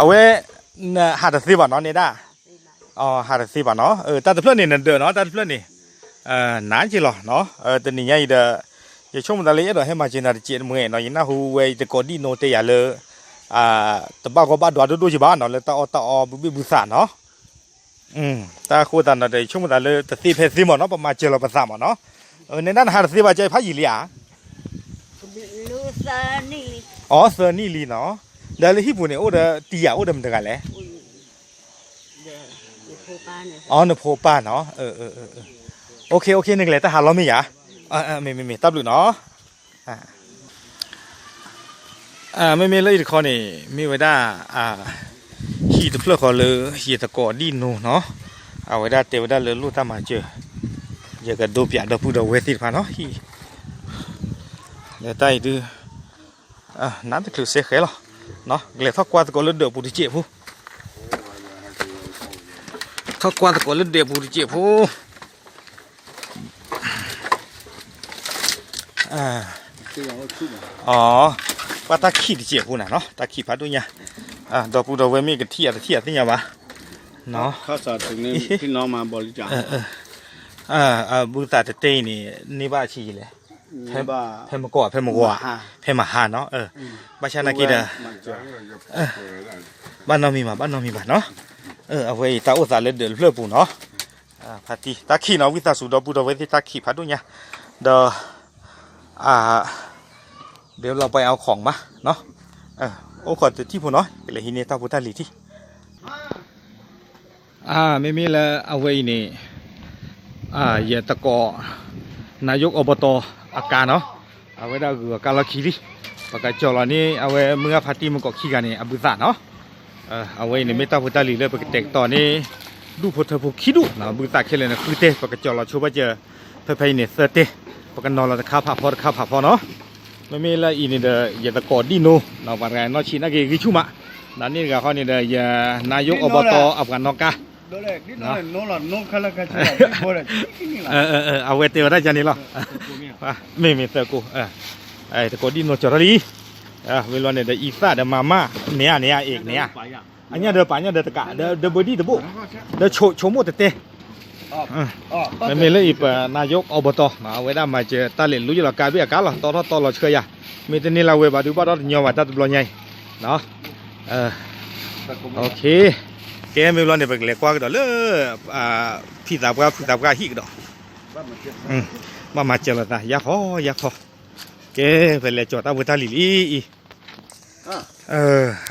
အဝဲ နဟးတသ့ဘၣ်နီၤ နဲဒၣ်, ဟးတသ့ဘၣ်နီၤ, တၢ်တဖျၢၣ်န့ၣ်နဒၢးနီၤ တၢ်တဖျၢၣ်န့ၣ် နးက့လီၤနီၤ, တနံၤညါအံၤဒီး ယဆိကမိၣ်သးလၢယအဲၣ်ဒိးဟဲမၤစၢၤနၤတစဲးတမှဲနီၤ, ယနၢ်ဟူဝဲယသကိးဒံၣ်နိတဲယၤလၢ တဘၣ်ဂီၢ်ဘၣ်ဒွးဒိၣ်ဒိၣ်က့ဘၣ်နီၤ လၢတၢ်အီၣ်တၢ်အီဘုဘ့ၣ်ဘုသးနီၤ, တၢ်ဃိသးနီၤဒီး ယဆိကမိၣ်သးလၢတသ့ဖဲသ့မ့ၢ်နီၤ ပမၤစၢၤလီၤပသးမ့ၢ်နီၤ, နဲဒၣ်နဟးတသ့ဘၣ် ကဖးယံာ်လံဧါ, အီ သၢနံၣ်လံနီၤ, ဒီးလၢဟံၣ်ပူၤန့ၣ် အိၣ်ဒီးတံၤယၤ အိၣ်ဒီးမတၤတဂၤလဲၣ်, အီ နဖိပၢ်နီၤ, နကလဲၤတၢ်ဟးလီၤမ့ၢ်ယၤ, မ့မ့မ့ၢ်တၢ်ဘျုးနီၤ မ့မ့ၢ်လၢအံၤတခီန့ၣ် မ့ၢ်ဝဲဒၣ် ဟံၣ်တဖျၢၣ်ဃီလၢ ယသကိးဒံၣ်နိနီၤ, အဝဲဒၣ်တဲဝဲဒၣ်လၢလိၣ်တၢ်မၤစၢၤ, ယကဒိးပၠးဒီပုၢ်ဒီဝဲၢ်သ့ၣ်တဖၣ်နီၤ, ဟံၣ် ဒီးတၢ်အံၤဒုး နါတချုးစဲဃဲလီၤ, ကလဲၤထီၣ်ကွၢ်သကိးလၢဒၢးပူၤတစဲးဖိ, ထီၣ်ကွၢ်သကိးလၢဒၢးပူၤတစဲးဖိ ပှၤတၢ်ခံးတစဲးဖိနၤနီၤ, တၢ်ခံးဖးဒိၣ်ညါ, ဒီပုၢ်ဒီဝဲၢ်မ့ၢ်ကထံၣ်အတထံၣ်အသ့ၣ်ညါဘၣ်, ဘုသးတတဲအံၤန့ၣ် န့ၢ်ဘၣ်အဆံးယံာ်လဲၣ်, ဖဲမကိး ဖဲမကိး ဖဲမဟါနီၤ, ဘၣ်ဆၣ်နာ်က့ဒီး ဘၣ်နီတမံၤဘၣ် ဘၣ်နီတမံၤဘၣ်နီၤ, အဝဲအံၤတၢ်အိၣ်သးလၢဒၢးတဖျၢၣ်ပူၤနီၤ, ဖါတံၢ် တၢ်ခံးနီၤ ဝံသးစူၤ ဒီပုၢ်ဒီဝဲၢ်သ့ၣ် တၢ်ခံးဖးဒိၣ်ညါ, ဒီး เดี๋ยวเราไปเอาของมาเนาะ, အိၣ်ခိးတထံၣ်ဖိနီၤ ကလဲၤဟံးန့ၢ်တၢ်ဖိတၢ်လံၤထံၣ် မ့မ့ၢ်လၢအဝဲအံၤန့ၣ် ယသကိး နာယိးအီဘီတီအကါနီၤ, အဝဲဒၣ်ဂုၤအကါလီၢ်ခံလံ, ပကကၠီၣ်လီၤန့ၢ် အဝဲမုၢ်ဂၢ်ဖါတံၢ်မုၢ်ကိးခံဂၤန့ၣ် အဘုသးနီၤ, အဝဲအံၤန့ၣ်မ့ၢ်တၢ်ဖိတၢ်လံၤလၢပကတဲာ်ကတီၤန့ၢ် ဒူၣ်ဖိထၢဖိခံဒူၣ်နီၤ, ဘုသးခဲလၢာ်န့ၣ်ဃုတဲ, ပကကၠီၣ်လီၤဆိဘၣ်စၢၤ ဖဲဖဲအံၤန့ၣ်သၢတဲ, ပကနီၤလီၤတခါဖးဖီတခါဖးဖီနီၤ, မ့မ့ၢ်လၢအံၤန့ၣ်ဒီး ယသကိးဒံၣ်နိ, ပှၤတဂၤနီၢ်ဆံးနာ်က့ဂံၢ်ဆူၣ်မး, န့ၣ်တဂၤဃီန့ၣ်ဒီး ယနာယိးအီဘီတီအပှၤနီၣ်ကါ အဝဲတဲဝဲဒၣ်ယၤန့ၣ်လီၤ, မ့မ့ၢ်သၢကိး, သကိးဒံၣ်နိကၠီၣ်ထီၣ်လံ, ဝံၤလီၤန့ၣ်ဒီး အံသၣ်ဒီးမၤမၢ် န့ၣ်ဧါ န့ၣ်ဧါ အ့ၣ် န့ၣ်ဧါ, အညၣ်ဒီးပာ်ညၣ်ဒီးတကး ဒီးဘၢဒံၣ်တဘိ, ဒီးဆိကမိၣ်တတဲ မ့မ့ၢ်လၢအံၤပနာယိးအီဘီတီ အဝဲဒၣ်မၤစၢၤတၢ်လဲၤလူၤယလီၤကါဘ့ၣ်အကါလီၤ တီထီၣ်တီလီၤဆှၢယၤ, မ့ၢ်တန့ၢ်လၢဝဲဘၣ်ဒုးဘၣ်ဒီးတညီဘၣ်တၢ်တဘျီညါအံၤ, ကဲမ့ၢ်ဘျီန့ၣ် ပကလဲၤကွၢ်ကဒီးလၢ ဖံသးပှၢ်ဖုသးပှၢ်ဟံၣ်ကဒီး, ဘၣ်မၤစၢၤလိာ်သး ယါခီ ယါခီ, ကဲ ပလဲၤကၠီၤတၢ်ဖိတၢ်လံၤလံအံ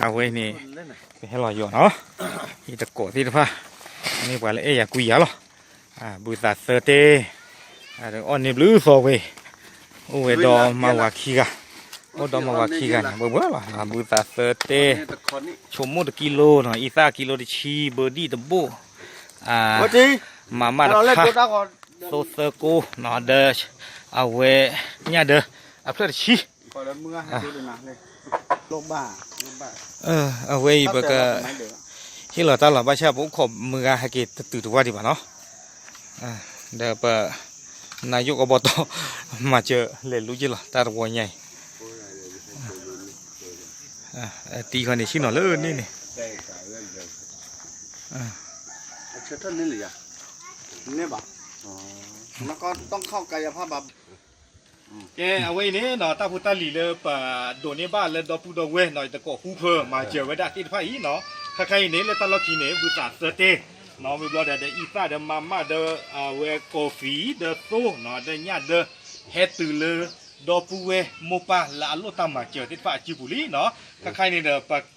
ၤ, အဝဲန့ၣ် ပဟဲလီၤယီၤနီၤ, ယသကိးသ့ၣ်တဖၣ် မ့ၢ်ပှၤလၢအဲၣ်ယၤကွံယၤလီၤ, ဘုသးသၢတဲ, အီၣ်န့ၢ်ဘျုးသီဝဲ, အိၣ်ဝဲဒီးမါဝၤခံဂၤ, အိၣ်ဒီးမါဝၤခံဂၤန့ၣ် ဘှဲဘှဲလီၤ, ဘုသးသၢတဲ, ဆိကမိၣ်တကံလိနီၤ, အံသၣ်ကံလိတဆံ, ဘၢဒံၣ်တဘိ, မၤမၢ်တဖၣ်, သိသၢကိ, ဒီး အဝဲညၣ်ဒၢ အဖျၢၣ်တဆံ အဝဲအံၤပက ဟ့ၣ်လီၤတၢ်လီၤဘၣ်ဆၣ် ပအိၣ်ခိးမုၢ်ဂၤဟဲက့ၤတတုၤတဝၢ်ဒံးဘၣ်နီၤ, ဒီးပ နာယိးအီဘီတီ မၤစၢၤလဲၤလူၤယလီၤ တၢ်တဝီညါအံၤ, တံၤဃီန့ၣ် ဆ့ၣ်နီၤလၢန့ၣ်န့ၣ် ကဲ အဝဲအံၤန့ၣ်နီၤ တၢ်ဖိတၢ်လံၤလၢပဒိးန့ၢ်ဘၣ်လၢဒီပုၢ်ဒီဝဲၢ်နီၤ ယသကိးဃူဖၢမၤစၢၤဝဲဒၣ်သ့ၣ်တဖၣ်အံၤနီၤ, ခဲခါအံၤန့ၣ် လၢတၢ်လီၢ်ခံန့ၣ် ဘုသးသၢတဲနီၤ မ့ၢ်ဘျီဒီး ဒီးအံသၣ်ဒီးမၤမၢ်ဒီး အဝဲကီၢ်ဖံးဒီးသိနီၤ ဒီးညၣ်ဒၢ ဟဲတုၤလၢဒီပုၢ်ဝဲၢ်မိၢ်ပၢ်လၢအလိၣ်တၢ်မၤစၢၤသ့ၣ်တဖၣ်အစုပူၤလံနီၤ, ခဲခါအံၤန့ၣ်ဒီး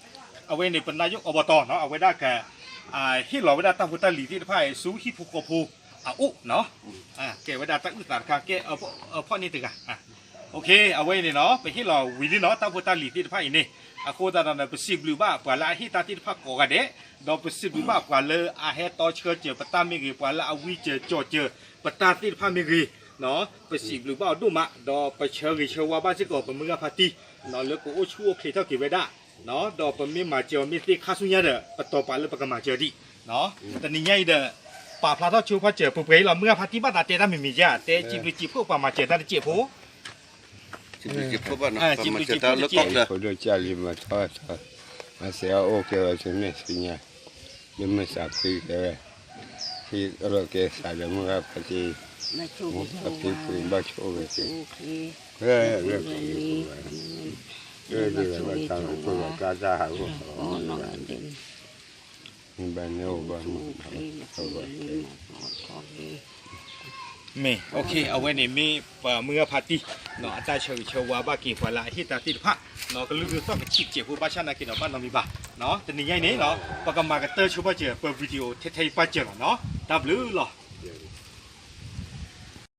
အဝဲန့ၣ် ပနာယိးအီဘီတီနီၤ အဝဲဒၣ်က ဟ့ၣ်လီၤဝဲဒၣ်တၢ်ဖိတၢ်လံၤသ့ၣ်တဖၣ်အံၤဆူဟံၣ်ဖိဃီဖိအအိၣ်နီၤ, ကဲဝဲဒၣ်တၢ်အုၣ်သးတခါ ကဲအဖီၣ်န့ၣ်တဂၤ, အဝဲအံၤန့ၣ်နီၤ ပဟ့ၣ်လီၤဝံၤလံနီၤ တၢ်ဖိတၢ်လံၤသ့ၣ်တဖၣ်အံၤန့ၣ်, အဃိသတးဒီး ပစံးဘျုးဘၣ်ပှၤလၢအဟ့ၣ်တၢ်သ့ၣ်တဖၣ်ကိးဂၤဒဲး, ဒီးပစံးဘျုးဘၣ်ပှၤလၢအဟဲတီဆှၢစၢၤပတၢ်မ့ၢ်ဂ့ၤ, ပှၤလၢအဝံစၢၤကၠီၤစၢၤပတၢ်သ့ၣ်တဖၣ်မ့ၢ်ဂ့ၤ, ပစံးဘျုးဘၣ်အီၤဒိၣ်မး, ဒီးပဆၢဂ့ၤဆၢဝါဘၣ်စ့ၢ်ကီး ပမုၢ်ဂၢ်ဖါတံၢ် လၢကအိၣ်ဆူၣ်အိၣ်ချ့ထီၣ်က့ၤဝဲဒၣ်, ဒီးပမ့ၢ်မၤစၢၤအီၤမ့ၢ်သ့ခါဆူညါဒီး ပတီၤပာ်လၢပကမၤစၢၤဒံး, တနံၤညါအံၤဒီး ပာ်ဖျါထီၣ်ဆိဖါစၢၤ ပှဲၤပှဲၤအံၤလီၤ, မုၢ်ဂၢ်ဖါတံၢ်ဘၣ်သးတဲတၢ်မံၤမံၤယါ, တဲစံးဘျုးစံးဖှိၣ်ပှၤမၤစၢၤတၢ်တစဲးဖိ, စံးဘျုးစံးဖှိၣ်ဘၣ်နီၤ, ပှၤမၤစၢၤတၢ်လၢကီၢ်ချၢ, ဖိဒိၣ်ကၢ်လံမၤထီၣ်ထီၣ် အစဲးအအိၣ်ကဲဝဲဆူမဲာ်ဆူညါ, လၢမုၢ်သးဖှံကဲဝဲ, ဖှံအလီၢ်ကဲသးဒီးမုၢ်ဂၤဖါတံၢ်, မုၢ်ဂၤဖါတံၢ်ဖှံဘၣ်ဆိၣ်ဂ့ၤက့ၤ, လၢလၢကီၢ်လၢကီၢ်ဘၣ်, လၢလၢဘၣ်တၢ်လီၤတိၢ်လီၤကျါတၢ်ဟးဂီၤ, မ့ၢ် အဝဲန့ၣ်မ့ၢ်ပှၤမုၢ်ဂၤဖါတံၢ် အတၢ်ဆၢဂ့ၤဆၢဝါဘၣ်က့ၤပှၤလၢအဟ့ၣ်တၢ်သ့ၣ်တဖၣ်, ကလုာ်ဒူၣ်သီၣ်ကဆံးစဲးဖိဘၣ်ဆၣ်နာ်က့ၤဒီးဘၣ်နီတမံၤဘၣ်, တနံၤညါအံၤန့ၣ် ပကမၤကတၢၢ်ဆိဘၣ်စၢၤ ပ video ထဲထဲအံၤပၣ်စၢၤလီၤနီၤ, တၢ်ဘျုးလီၤ.